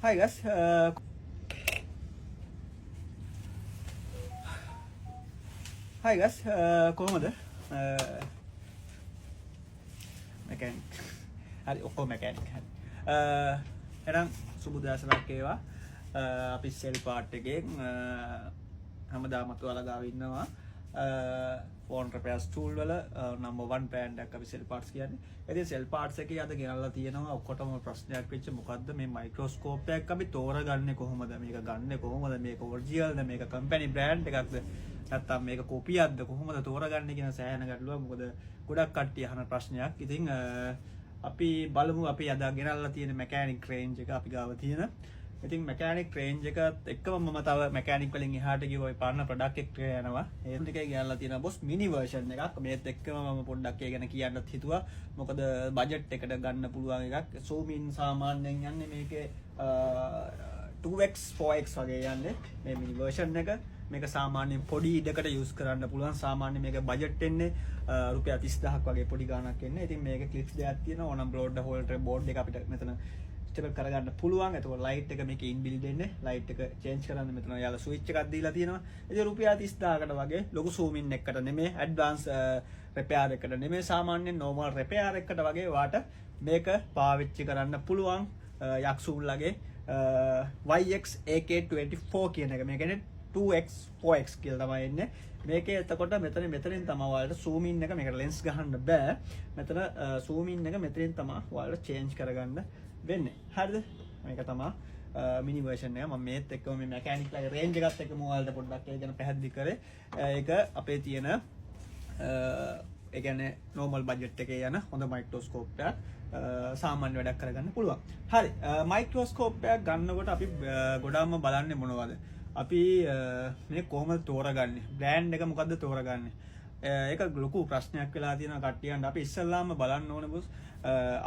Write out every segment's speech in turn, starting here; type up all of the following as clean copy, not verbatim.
Hi guys. Hi guys. කොහොමද? මැකැනික්. හරි, ඔක්කොම මැකැනික්. හරි. එහෙනම් සුබ දවසක් වේවා. අපි සෙල් පාර්ට් එකෙන් හැමදාමත් ඔයාලා ගාව ඉන්නවා. ෆෝන් රිපෙයාර්ස් ටූල් වල නම්බර් 1 බ්‍රෑන්ඩ් එකක් අපි සෙල් පාර්ට්ස් කියන්නේ. ඉතින් සෙල් පාර්ට්ස් එකේ අද ගෙනල්ලා තියෙනවා ඔක්කොටම ප්‍රශ්නයක් වෙච්ච මොකද්ද මේ මයික්‍රොස්කෝප් එකක් අපි තෝරගන්නේ කොහොමද? මේක ගන්නෙ කොහොමද? මේක ඔරිජිනල්ද? මේක කම්පැනි බ්‍රෑන්ඩ් එකක්ද? නැත්තම් මේක කොපියක්ද? කොහොමද තෝරගන්නේ කියන සෑහෙන ගැටලුවක්. මොකද ගොඩක් කට්ටිය අහන ප්‍රශ්නයක්. ඉතින් අපි බලමු අපි අද ගෙනල්ලා තියෙන මැකෑනික් රේන්ජ් එක අපි ගාව තියෙන. ඉතින් මැකෑනික් රේන්ජ් එකත් එක්කම මම තව මැකෑනික් වලින් එහාට ගිය ඔය පරණ ප්‍රොඩක්ට් එක්ක යනවා. ඒ ටිකේ ගෙනල්ලා තියෙන බොස් මිනි වර්ෂන් එකක්. මේත් එක්කම මම පොඩ්ඩක් ඒ ගැන කියන්නත් හිතුවා. මොකද බජට් එකට ගන්න පුළුවන් එකක්. සූම් ඉන් සාමාන්‍යයෙන් යන්නේ මේකේ 2x 4x වගේ යන්නේ මේ මිනි වර්ෂන් එක. මේක සාමාන්‍යයෙන් පොඩි ඉඩකට යූස් කරන්න පුළුවන්. සාමාන්‍ය මේක බජට් එන්නේ රුපියල් 30,000ක් වගේ පොඩි ගාණක් එන්නේ. ඉතින් මේක ක්ලිප්ස් දෙකක් තියෙනවා. ඕනම් බෝඩ් හෝල්ඩර් බෝඩ් එක අපිට මෙතන ස්ටෙප් කරගන්න පුළුවන්. එතකොට ලයිට් එක මේකේ ඉන්බිල්ඩ් එන්නේ. ලයිට් එක චේන්ජ් කරන්න මෙතන යාලා ස්විච් එකක් දීලා තියෙනවා. ඉතින් රුපියල් 30,000කට වගේ ලොකු සූම් ඉන් එකකට නෙමෙයි, ඇඩ්වාන්ස් රිපෙයාර් එකකට නෙමෙයි, සාමාන්‍ය නෝමල් රිපෙයාර් එකකට වගේ වාට මේක පාවිච්චි කරන්න පුළුවන්. යක්සූන්ලගේ YX AK24 කියන එක. මේ කියන්නේ 2x 4x කියලා තමයි එන්නේ. මේකේ එතකොට මෙතනින් තමයි ඔයාලට සූම් ඉන් එක, මේකට ලෙන්ස් ගහන්න බෑ. මෙතන සූම් ඉන් එක මෙතනින් තමයි ඔයාලට චේන්ජ් කරගන්න වෙන්නේ. හරිද? මේක තමයි මිනි වර්ෂන් එක. මම මේත් එක්කම මේ මැකැනික් ලගේ රේන්ජ් එකත් එක්කම ඔයාලට පොඩ්ඩක් ඒ ගැන පැහැදිලි කරේ. ඒක අපේ තියෙන ඒ කියන්නේ නෝමල් බජට් එකේ යන හොඳ මයික්‍රොස්කෝප් එකක්. සාමාන්‍ය වැඩක් කරගන්න පුළුවන්. හරි, මයික්‍රොස්කෝප් එකක් ගන්නකොට අපි ගොඩාක්ම බලන්නේ මොනවද? අපි මේ කොහොමද තෝරගන්නේ? බ්‍රෑන්ඩ් එක මොකද්ද තෝරගන්නේ? ඒක ලොකු ප්‍රශ්නයක් වෙලා තියෙනවා කට්ටියන්ට. අපි ඉස්සෙල්ලාම බලන්න ඕනේ බොස්,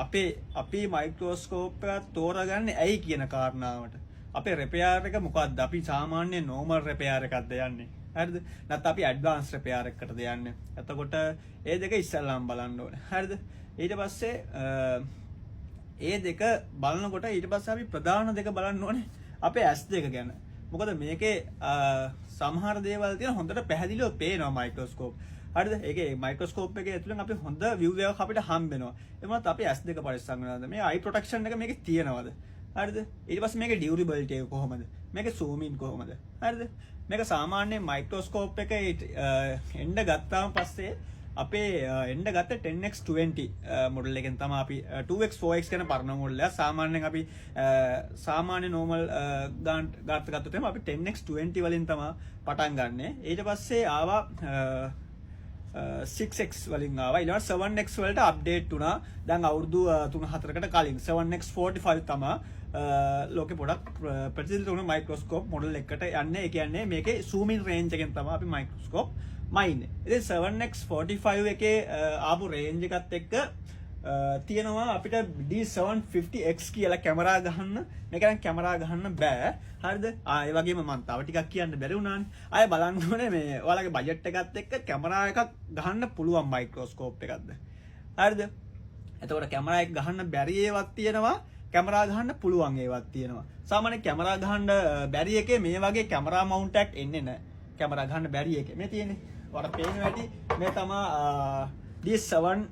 අපි මයික්‍රොස්කෝප් එකක් තෝරගන්නේ ඇයි කියන කාරණාවට. අපේ රිපෙයාර් එක මොකද්ද? අපි සාමාන්‍ය නෝමල් රිපෙයාර් එකක්ද යන්නේ? හරිද? නැත්නම් අපි ඇඩ්වාන්ස් රිපෙයාර් එකකටද යන්නේ? එතකොට ඒ දෙක ඉස්සෙල්ලාම බලන්න ඕනේ. හරිද? ඊට පස්සේ ඒ දෙක බලනකොට ඊට පස්සේ අපි ප්‍රධාන දෙක බලන්න ඕනේ අපේ ඇස් දෙක ගැන. මොකද මේකේ සමහර දේවල් තියෙන හොඳට පැහැදිලිව පේනවා මයික්‍රොස්කෝප්. හරිද? ඒකේ මයික්‍රොස්කෝප් එකේ ඇතුලෙන් අපි හොඳ විව් එකක් අපිට හම්බ වෙනවා. ඒ වුණත් අපි ඇස් දෙක පරිස්සම් වෙනවද? මේ අයි ප්‍රොටෙක්ෂන් එක මේකේ තියෙනවද? හරිද? ඊට පස්සේ මේකේ ඩියුරබිලිටි එක කොහොමද? මේකේ සූම් ඉන් කොහොමද? හරිද? මේක සාමාන්‍ය මයික්‍රොස්කෝප් එක එන්න ගත්තාම පස්සේ අපේ එන්න ගත්ත 10x20 model එකෙන් තමයි අපි 2x 4x කියන පරණ මොඩල් එක. සාමාන්‍යයෙන් අපි සාමාන්‍ය නෝමල් ගාන්ට් ගාත් ගත්තොත් එහෙම අපි 10x20 වලින් තමයි පටන් ගන්නෙ. ඊට පස්සේ ආවා 6x වලින් ආවා. ඊළඟට 7x වලට අප්ඩේට් වුණා. දැන් අවුරුදු 3-4කට කලින් 7x45 තමයි ලෝකෙ පොඩක් ප්‍රචලිත වුණ මයික්‍රොස්කෝප් මොඩල් එකකට යන්නේ. ඒ කියන්නේ මේකේ සූම් ඉන් රේන්ජ් එකෙන් තමයි අපි මයික්‍රොස්කෝප් මයින්නේ. ඉතින් 7x45 එකේ ආපු රේන්ජ් එකත් එක්ක තියෙනවා අපිට D750X කියලා කැමරා ගහන්න. මේක නම් කැමරා ගහන්න බෑ. හරිද? ඒ වගේම මං තව ටිකක් කියන්න බැරි වුණානේ. ආයෙ බලන්න ඕනේ මේ ඔයාලගේ බජට් එකත් එක්ක කැමරා එකක් ගහන්න පුළුවන් මයික්‍රොස්කෝප් එකක්ද. හරිද? එතකොට කැමරා එක ගහන්න බැරි ඒවත් තියෙනවා, කැමරා ගහන්න පුළුවන් ඒවත් තියෙනවා. සාමාන්‍ය කැමරා ගහන්න බැරි එකේ මේ වගේ කැමරා මවුන්ට් එකක් එන්නේ නැහැ. කැමරා ගහන්න බැරි එකේ මේ තියෙන්නේ. ඔයාලට පේනවා ඇති මේ තමා D7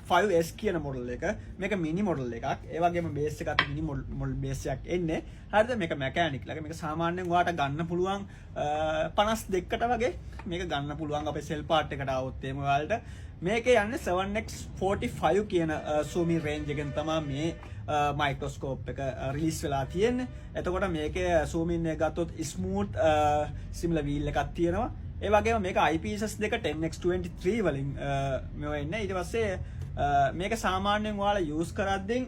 5S කියන මොඩල් එක. මේක මිනි මොඩල් එකක්. ඒ වගේම බේස් එකත් මිනි මොඩල් බේස් එකක් එන්නේ. හරිද? මේක මැකෑනික් ලගේ. මේක සාමාන්‍යයෙන් ඔයාට ගන්න පුළුවන් 52කට වගේ මේක ගන්න පුළුවන් අපේ සෙල් පාර්ට් එකට ආවොත් එහෙම ඔයාලට. මේකේ යන්නේ 7x45 කියන සූම් රේන්ජ් එකෙන් තමයි මේ මයික්‍රොස්කෝප් එක රිලීස් වෙලා තියෙන්නේ. එතකොට මේකේ සූම් ඉන් එක ගත්තොත් ස්මූත් සිමිලර් වීල් එකක් තියෙනවා. ඒ වගේම මේක IPS දෙක 10x23 වලින් මේවා එන්නේ. ඊට පස්සේ මේක සාමාන්‍යයෙන් ඔයාලා යූස් කරද්දී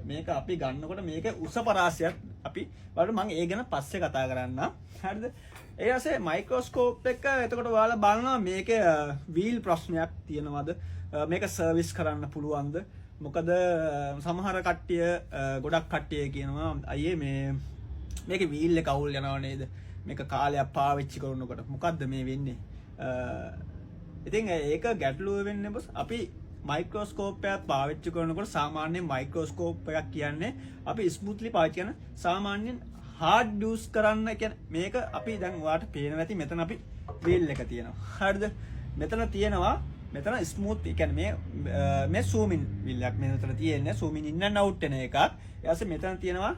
මේක අපි ගන්නකොට මේක උස පරාසයක් අපි බලමු. මම ඒ ගැන පස්සේ කතා කරන්නම්. හරිද? ඒ ඊපස්සේ මයික්‍රොස්කෝප් එක එතකොට ඔයාලා බලනවා මේකේ වීල් ප්‍රශ්නයක් තියෙනවද? මේක සර්විස් කරන්න පුළුවන්ද? මොකද සමහර කට්ටිය, ගොඩක් කට්ටිය කියනවා අයියේ මේ මේකේ වීල් එක අවුල් යනව නේද? මේක කාලයක් පාවිච්චි කරනකොට මොකද්ද මේ වෙන්නේ? ඉතින් ඒක ගැටලුව වෙන්නේ බොස් අපි මයික්‍රොස්කෝප් එකක් පාවිච්චි කරනකොට සාමාන්‍යයෙන් මයික්‍රොස්කෝප් එකක් කියන්නේ අපි ස්මූත්ලි පාවිච්චි කරන, සාමාන්‍යයෙන් හાર્ඩ් යූස් කරන්න කියන්නේ මේක අපි දැන් ඔයාලට පේනවා ඇති මෙතන අපි වීල් එක තියෙනවා. හරිද? මෙතන තියෙනවා, මෙතන ස්මූත්, ඒ කියන්නේ මේ මේ සූම් ඉන් වීල් එකක් මෙතන තියෙන්නේ, Zoom in in and out වෙන එකක්. ඊට පස්සේ මෙතන තියෙනවා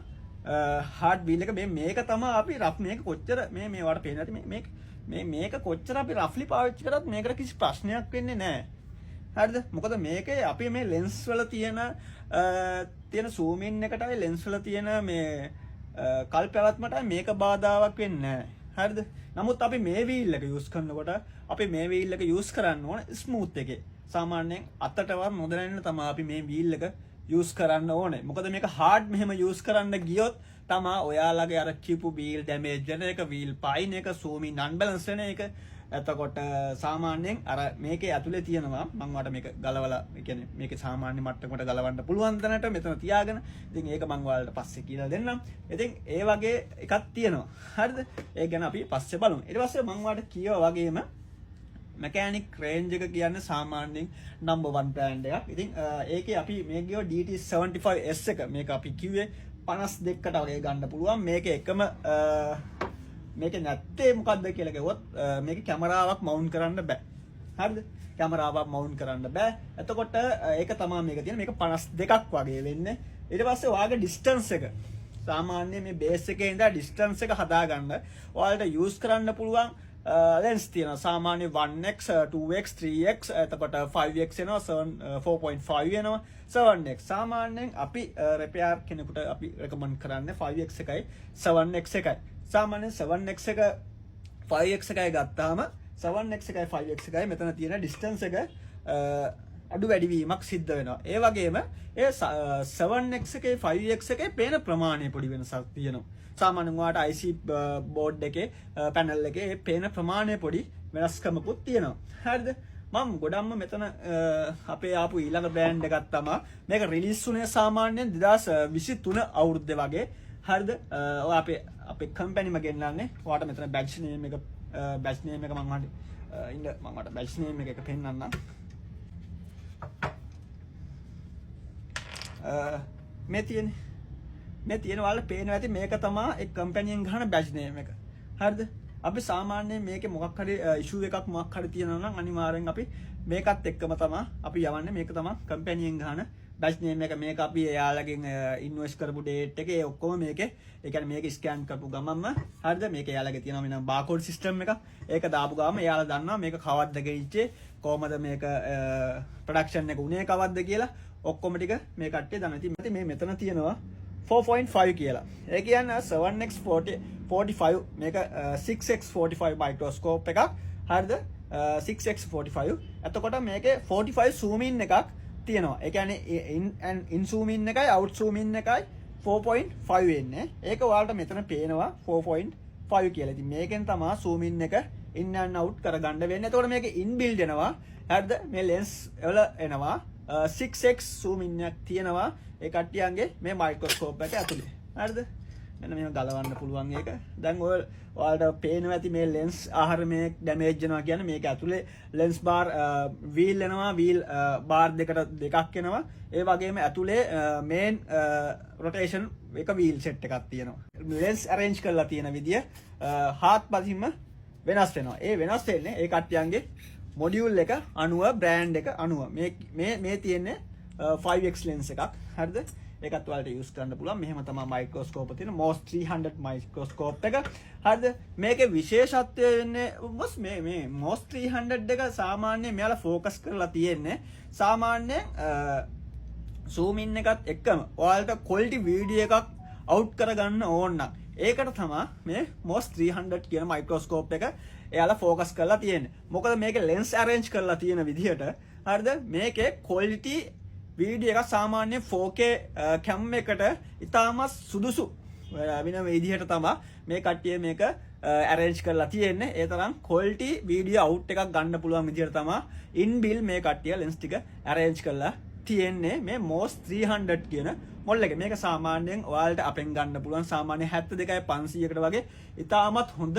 හાર્ඩ් වීල් එක. මේ මේක තමයි අපි රෆ්, මේක කොච්චර මේ මේ ඔයාලට පේනවා ඇති, මේ මේ මේ මේක කොච්චර අපි රෆ්ලි පාවිච්චි කරත් මේකට කිසි ප්‍රශ්නයක් වෙන්නේ නැහැ. හරිද? මොකද මේකේ අපි මේ ලෙන්ස් වල තියෙන තියෙන සූම් ඉන් එකටයි ලෙන්ස් වල තියෙන මේ කල් පැවැත්මටයි මේක බාධාවක් වෙන්නේ නැහැ. හරිද? නමුත් අපි මේ වීල් එක යූස් කරනකොට අපි මේ වීල් එක යූස් කරන්න ඕන ස්මූත් එකේ. සාමාන්‍යයෙන් අතටවත් නොදැනෙන්න තමයි අපි මේ වීල් එක යූස් කරන්න ඕනේ. මොකද මේක හાર્ඩ් මෙහෙම යූස් කරන්න ගියොත් තමා ඔයාලගේ අර කිපු වීල් ඩැමේජ් වෙන එක, වීල් පයින් එක, සූම් ඉන් අන්බැලන්ස් වෙන එක. එතකොට සාමාන්‍යයෙන් අර මේකේ ඇතුලේ තියෙනවා, මං ඔයාලට මේක ගලවලා, ඒ කියන්නේ මේකේ සාමාන්‍ය මට්ටමකට ගලවන්න පුළුවන් තැනට මෙතන තියාගෙන, ඉතින් ඒක මං ඔයාලට පස්සේ කියලා දෙන්නම්. ඉතින් ඒ වගේ එකක් තියෙනවා. හරිද? ඒක ගැන අපි පස්සේ බලමු. ඊට පස්සේ මං ඔයාලට කියවා වගේම මැකෑනික් රේන්ජ් එක කියන්නේ සාමාන්‍යයෙන් නම්බර් 1 බ්‍රෑන්ඩ් එකක්. ඉතින් ඒකේ අපි මේ ගියෝ DT75S එක, මේක අපි කිව්වේ 52කට වගේ ගන්න පුළුවන්. මේක එකම මේක නැත්තේ මොකද්ද කියලා කිව්වොත් මේක කැමරාවක් මවුන්ට් කරන්න බෑ. හරිද? කැමරාවක් මවුන්ට් කරන්න බෑ. එතකොට ඒක තමයි මේක තියෙන. මේක 52ක් වගේ වෙන්නේ. ඊට පස්සේ ඔයාගේ ඩිස්ටන්ස් එක සාමාන්‍ය මේ බේස් එකේ ඉඳලා ඩිස්ටන්ස් එක හදාගන්න ඔයාලට යූස් කරන්න පුළුවන් ලෙන්ස් තියෙනවා. සාමාන්‍ය 1x, 2x, 3x, එතකොට 5x එනවා, 7, 4.5 එනවා, 7x. සාමාන්‍යයෙන් අපි රිපෙයාර් කෙනෙකුට අපි රෙකමන්ඩ් කරන්නේ 5x එකයි 7x එකයි. සාමාන්‍යයෙන් 7x එක 5x එකයි ගත්තාම 7x එකයි 5x එකයි මෙතන තියෙන ඩිස්ටන්ස් එක අඩු වැඩි වීමක් සිද්ධ වෙනවා. ඒ වගේම ඒ 7x එකේ 5x එකේ පේන ප්‍රමාණය පොඩි වෙනසක් තියෙනවා. සාමාන්‍යයෙන් ඔයාලට IC board එකේ පැනල් එකේ ඒ පේන ප්‍රමාණය පොඩි වෙනස්කමකුත් තියෙනවා. හරිද? මම ගොඩක්ම මෙතන අපේ ආපු ඊළඟ බ්‍රෑන්ඩ් එකක් තමා මේක රිලීස් වුණේ සාමාන්‍යයෙන් 2023 අවුරුද්දේ වගේ. හරිද? ඔය අපේ අපේ කම්පැනිම ගෙන්නන්නේ. ඔයාලට මෙතන බැච් නේම් එක, බැච් නේම් එක මං ඔයාලට ඉන්න මං ඔයාලට බැච් නේම් එක එක පෙන්නන්නම්. මේ තියෙන්නේ, මේ තියෙන ඔයාලට පේනවා ඇති මේක තමා ඒ කම්පැනියෙන් ගහන බැච් නේම් එක. හරිද? අපි සාමාන්‍යයෙන් මේකේ මොකක් හරි ඉෂුව එකක් මොකක් හරි තියෙනවා නම් අනිවාර්යෙන් අපි මේකත් එක්කම තමා අපි යවන්නේ. මේක තමා කම්පැනියෙන් ගහන බැච් නේම් එක. මේක අපි එයාලගෙන් ඉන්වොයිස් කරපු ඩේට් එක ඒ ඔක්කොම මේකේ, ඒ කියන්නේ මේක ස්කෑන් කරපු ගමන්ම, හරිද, මේක එයාලගේ තියෙනවා වෙනම බාකෝඩ් සිස්ටම් එකක්. ඒක දාපු ගමන් එයාලා දන්නවා මේක කවද්ද ගෙනිච්චේ, කොහමද මේක ප්‍රොඩක්ෂන් එක උනේ කවද්ද කියලා ඔක්කොම ටික මේ කට්ටිය දන්නවා. ඉතින් මේ මෙතන තියෙනවා 4.5 කියලා. ඒ කියන්නේ 7x 45, මේක 6x45 microscope එකක්. හරිද? 6x45. එතකොට මේකේ 45 zoom in එකක් තියෙනවා. ඒ කියන්නේ in and in zoom in එකයි out zoom in එකයි 4.5 වෙන්නේ. ඒක ඔයාලට මෙතන පේනවා 4.5 කියලා. ඉතින් මේකෙන් තමා zoom in එක in and out කරගන්න වෙන්නේ. එතකොට මේක in build එනවා. හරිද? මේ ලෙන්ස් වල එනවා 6x zoom in එකක් තියෙනවා. ඒ කට්ටියන්ගේ මේ මයික්‍රොස්කෝප් එක ඇතුලේ. හරිද? මෙන්න මෙහෙම ගලවන්න පුළුවන් ඒක. දැන් ඔය ඔයාලට පේනවා ඇති මේ ලෙන්ස් ආහාර මේ ඩැමේජ් වෙනවා කියන්නේ මේක ඇතුලේ ලෙන්ස් බාර් වීල් එනවා, වීල් බාර් දෙකට දෙකක් එනවා. ඒ වගේම ඇතුලේ මේන් රොටේෂන් එක වීල් සෙට් එකක් තියෙනවා. ලෙන්ස් ඇරේන්ජ් කරලා තියෙන විදිය හාත්පසින්ම වෙනස් වෙනවා. ඒ වෙනස් වෙන්නේ ඒ කට්ටියන්ගේ මොඩියුල් එක අනුව, බ්‍රෑන්ඩ් එක අනුව. මේ මේ මේ තියෙන්නේ 5x lens එකක්. හරිද? ඒකත් ඔයාලට යූස් කරන්න පුළුවන්. මෙහෙම තමයි මයික්‍රොස්කෝප් තියෙන MOS 300 microscope එක. හරිද? මේකේ විශේෂත්වය වෙන්නේ මොස් මේ මේ MOS 300 එක සාමාන්‍යයෙන් මෙයාලා ෆෝකස් කරලා තියෙන්නේ සාමාන්‍යයෙන් සූම් ඉන් එකත් එක්කම ඔයාලට ක්වොලිටි වීඩියෝ එකක් අවුට් කරගන්න ඕන නම් ඒකට තමා මේ MOS 300 කියන මයික්‍රොස්කෝප් එක එයාලා ෆෝකස් කරලා තියෙන්නේ. මොකද මේකේ ලෙන්ස් ඇරේන්ජ් කරලා තියෙන විදිහට, හරිද, මේකේ ක්වොලිටි වීඩියෝ එකක් සාමාන්‍ය 4K කැම් එකට ඉතාමත් සුදුසු වෙන විදිහට තමා මේ කට්ටිය මේක ඇරේන්ජ් කරලා තියෙන්නේ. ඒ තරම් ක්වොලිටි වීඩියෝ අවුට් එකක් ගන්න පුළුවන් විදිහට තමා ඉන් බිල් මේ කට්ටිය ලෙන්ස් ටික ඇරේන්ජ් කරලා තියෙන්නේ මේ MOS 300 කියන මොඩල් එක. මේක සාමාන්‍යයෙන් ඔයාලට අපෙන් ගන්න පුළුවන් සාමාන්‍ය 72,500කට වගේ ඉතාමත් හොඳ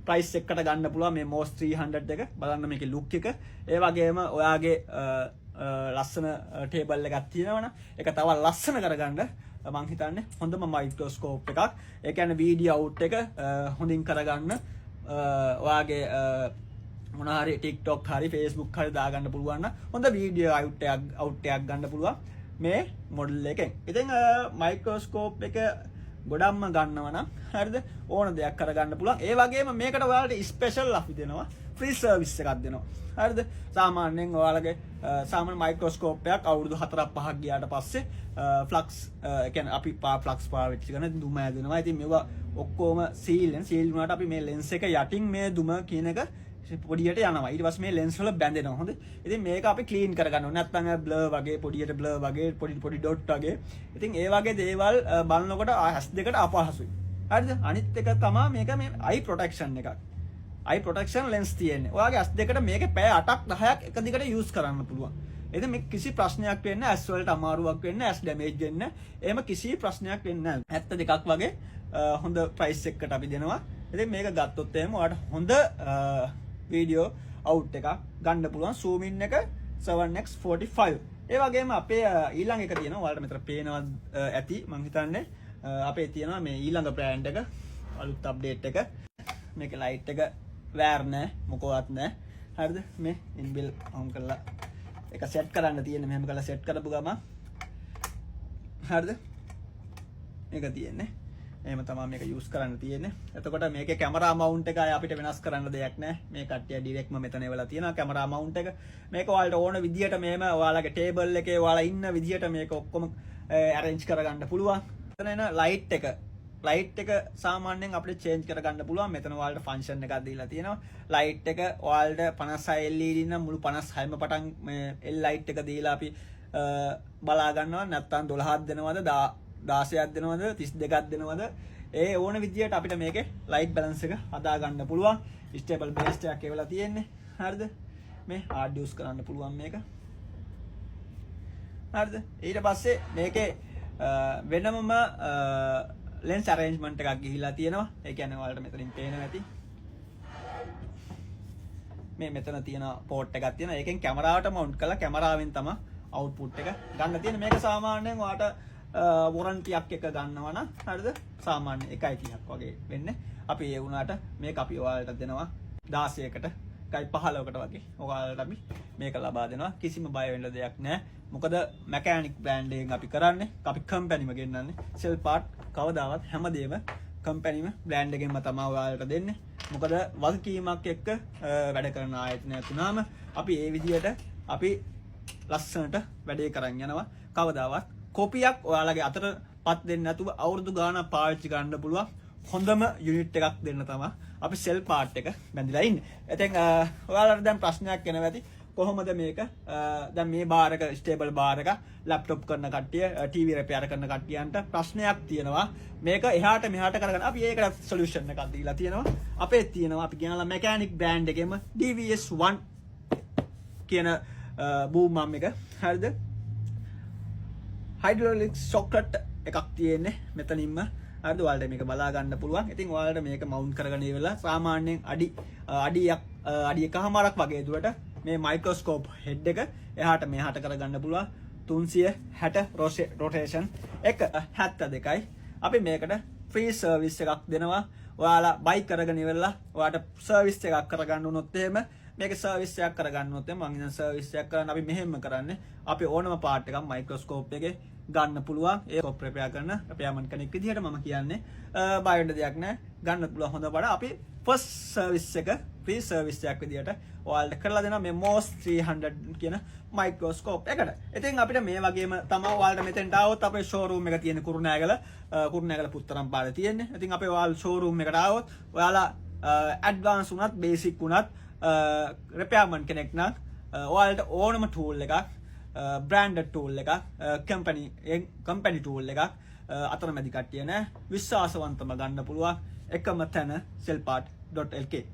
ප්‍රයිස් එකකට ගන්න පුළුවන් මේ MOS 300 එක. බලන්න මේකේ ලුක් එක. ඒ වගේම ඔයාගේ ලස්සන ටේබල් එකක් තියෙනවනම් ඒක තව ලස්සන කරගන්න මං හිතන්නේ හොඳම මයික්‍රොස්කෝප් එකක්. ඒ කියන්නේ වීඩියෝ අවුට් එක හොඳින් කරගන්න, ඔයාගේ මොන හරි TikTok හරි Facebook හරි දාගන්න පුළුවන් නම් හොඳ වීඩියෝ අවුට් එකක් ගන්න පුළුවන් මේ මොඩල් එකෙන්. ඉතින් මයික්‍රොස්කෝප් එක ගොඩක්ම ගන්නවා නම්, හරිද, ඕන දෙයක් කරගන්න පුළුවන්. ඒ වගේම මේකට ඔයාලට ස්පෙෂල් අපි දෙනවා, ෆ්‍රී සර්විස් එකක් දෙනවා. හරිද? සාමාන්‍යයෙන් ඔයාලගේ සාමාන්‍ය මයික්‍රොස්කෝප් එකක් අවුරුදු 4ක් 5ක් ගියාට පස්සේ ෆ්ලක්ස්, ඒ කියන්නේ අපි ෆ්ලක්ස් පාවිච්චි කරන දුම ඇදෙනවා. ඉතින් මේවා ඔක්කොම සීල් වෙන සීල් වුණාට අපි මේ ලෙන්ස් එක යටින් මේ දුම කියන එක පොඩියට යනවා. ඊට පස්සේ මේ ලෙන්ස් වල බැඳෙනවා. හොඳ. ඉතින් මේක අපි ක්ලීන් කරගන්න ඕනේ. නැත්නම් බ්ලර් වගේ පොඩියට බ්ලර් වගේ පොඩි පොඩි ඩොට් වගේ. ඉතින් ඒ වගේ දේවල් බලනකොට ඇස් දෙකට අපහසුයි. හරිද? අනිත් එක තමයි මේක මේ අයි ප්‍රොටෙක්ෂන් එකක්. අයි ප්‍රොටෙක්ෂන් ලෙන්ස් තියෙන්නේ. ඔයාගේ ඇස් දෙකට මේක පැය 8ක් 10ක් එක දිගට යූස් කරන්න පුළුවන්. ඉතින් මේ කිසි ප්‍රශ්නයක් වෙන්නේ නැහැ. ඇස් වලට අමාරුවක් වෙන්නේ නැහැ. ඇස් ඩැමේජ් වෙන්නේ නැහැ. එහෙම කිසි ප්‍රශ්නයක් වෙන්නේ නැහැ. 72ක් වගේ හොඳ ප්‍රයිස් එකකට අපි දෙනවා. ඉතින් මේක ගත්තොත් එහෙම ඔයාලට හොඳ වීඩියෝ අවුට් එකක් ගන්න පුළුවන්. සූම් ඉන් එක 7x45. ඒ වගේම අපේ ඊළඟ එක තියෙනවා. ඔයාලට මෙතන පේනවා ඇති මං හිතන්නේ. අපේ තියෙනවා මේ ඊළඟ බ්‍රෑන්ඩ් එක, අලුත් අප්ඩේට් එක. මේක ලයිට් එක වෑර් නෑ, මොකවත් නෑ. හරිද? මේ ඉන්බිල් ඔන් කරලා එක සෙට් කරන්න තියෙන්නේ. මෙහෙම කරලා සෙට් කරපු ගමන්, හරිද, මේක තියෙන්නේ. එහෙම තමයි මේක යූස් කරන්න තියෙන්නේ. එතකොට මේකේ කැමරා මවුන්ට් එක ආය අපිට වෙනස් කරන්න දෙයක් නෑ. මේ කට්ටිය ඩිරෙක්ට්ම මෙතන එවලා තියෙනවා කැමරා මවුන්ට් එක. මේක ඔයාලට ඕන විදියට මෙහෙම ඔයාලගේ ටේබල් එකේ ඔයාලා ඉන්න විදියට මේක ඔක්කොම ඇරේන්ජ් කරගන්න පුළුවන්. මෙතන එන ලයිට් එක සාමාන්‍යයෙන් අපිට චේන්ජ් කරගන්න පුළුවන්. මෙතන ඔයාලට ෆන්ක්ෂන් එකක් දීලා තියෙනවා. ලයිට් එක ඔයාලට 56 LED නම් මුළු 56ම පටන් මේ L light එක දීලා අපි බලා ගන්නවා. නැත්නම් 12ක් දෙනවද, 16ක් දෙනවද, 32ක් දෙනවද, ඒ ඕන විදියට අපිට මේකේ ලයිට් බැලන්ස් එක හදා ගන්න පුළුවන්. ස්ටේබල් බේස් එකක් එවලා තියෙන්නේ. හරිද? මේ හાર્ඩ් යූස් කරන්න පුළුවන් මේක. හරිද? ඊට පස්සේ මේකේ වෙනමම ලෙන්ස් ඇරේන්ජ්මන්ට් එකක් ගිහිලා තියෙනවා. ඒ කියන්නේ ඔයාලට මෙතනින් පේනවා ඇති. මේ මෙතන තියෙන පෝට් එකක් තියෙනවා. ඒකෙන් කැමරාවට මවුන්ට් කරලා කැමරාවෙන් තමයි අවුට්පුට් එක ගන්න තියෙන්නේ. මේක සාමාන්‍යයෙන් ඔයාට වොරන්ටියක් එක ගන්නවා නම්, හරිද, සාමාන්‍ය 1.30ක් වගේ වෙන්නේ. අපි ඒ වුණාට මේක අපි ඔයාලට දෙනවා 16කට, 1.15කට වගේ. ඔයාලට අපි මේක ලබා දෙනවා. කිසිම බය වෙන්න දෙයක් නෑ. මොකද මැකෑනික් බ්‍රෑන්ඩ් එකෙන් අපි කරන්නේ. අපි කම්පැනිම ගෙන්නන්නේ. සෙල් පාර්ට් කවදාවත් හැමදේම කම්පැනිම බ්‍රෑන්ඩ් එකෙන්ම තමයි ඔයාලට දෙන්නේ. මොකද වගකීමක් එක්ක වැඩ කරන ආයතනයක් වුණාම අපි ඒ විදියට අපි ලස්සනට වැඩේ කරන් යනවා. කවදාවත් කොපියක් ඔයාලගේ අතට පත් දෙන්නේ නැතුව අවුරුදු ගාණක් පාවිච්චි කරන්න පුළුවන් හොඳම යුනිට් එකක් දෙන්න තමයි අපි සෙල් පාර්ට් එක බැඳිලා ඉන්නේ. ඉතින් ඔයාලට දැන් ප්‍රශ්නයක් එනවා ඇති, කොහොමද මේක දැන් මේ බාර් එක ස්ටේබල් බාර් එක ලැප්ටොප් කරන කට්ටිය, ටීවී රිපෙයාර් කරන කට්ටියන්ට ප්‍රශ්නයක් තියෙනවා මේක එහාට මෙහාට කරගන්න. අපි ඒකට සොලියුෂන් එකක් දීලා තියෙනවා. අපේ තියෙනවා අපි කියනවා මැකෑනික් බ්‍රෑන්ඩ් එකේම DVS1 කියන බූම් ආම් එක. හරිද? හයිඩ්‍රොලික් සොකට් එකක් තියෙන්නේ මෙතනින්ම. හරිද? ඔයාලට මේක බලා ගන්න පුළුවන්. ඉතින් ඔයාලට මේක මවුන්ට් කරගෙන ඉවරලා සාමාන්‍යයෙන් අඩියක් අඩි එකහමාරක් වගේ දුරට මේ මයික්‍රොස්කෝප් හෙඩ් එක එහාට මෙහාට කරගන්න පුළුවන්. 360 රොටේෂන් එක 72යි. අපි මේකට ෆ්‍රී සර්විස් එකක් දෙනවා. ඔයාලා බයි කරගෙන ඉවරලා ඔයාට සර්විස් එකක් කරගන්න වුණොත් එහෙම, මේක සර්විස් එකක් කරගන්න වුණොත් එහෙම, මං හිතන්නේ සර්විස් එකක් කරන්න අපි මෙහෙම කරන්නේ, අපි ඕනම පාර්ට් එකක් මයික්‍රොස්කෝප් එකේ ගන්න පුළුවන්. ඒ ස්කෝප් රිපෙයාර් කරන රිපෙයාර්මන් කෙනෙක් විදිහට මම කියන්නේ බය වෙන්න දෙයක් නෑ. ගන්න පුළුවන් හොඳ පාඩ. අපි ෆස්ට් සර්විස් එක ෆ්‍රී සර්විස් එකක් විදිහට ඔයාලට කරලා දෙනවා මේ MOS 300 කියන මයික්‍රොස්කෝප් එකට. ඉතින් අපිට මේ වගේම තමයි ඔයාලට මෙතෙන්ට ආවොත් අපේ ෂෝරූම් එක තියෙන කුරුණෑගල, කුරුණෑගල පුත්තරම් පාරේ තියෙන්නේ. ඉතින් අපේ ඔයාලා ෂෝරූම් එකට ආවොත් ඔයාලා ඇඩ්වාන්ස් වුණත් බේසික් වුණත් රිපෙයාර්මන් කෙනෙක් නම් ඔයාලට ඕනම ටූල් එකක්, බ්‍රෑන්ඩඩ් ටූල් එකක්, කම්පැනි කම්පැනි ටූල් එකක්, අතරමැදි කට්ටිය නෑ, විශ්වාසවන්තම ගන්න පුළුවන් එකම තැන selpart.lk.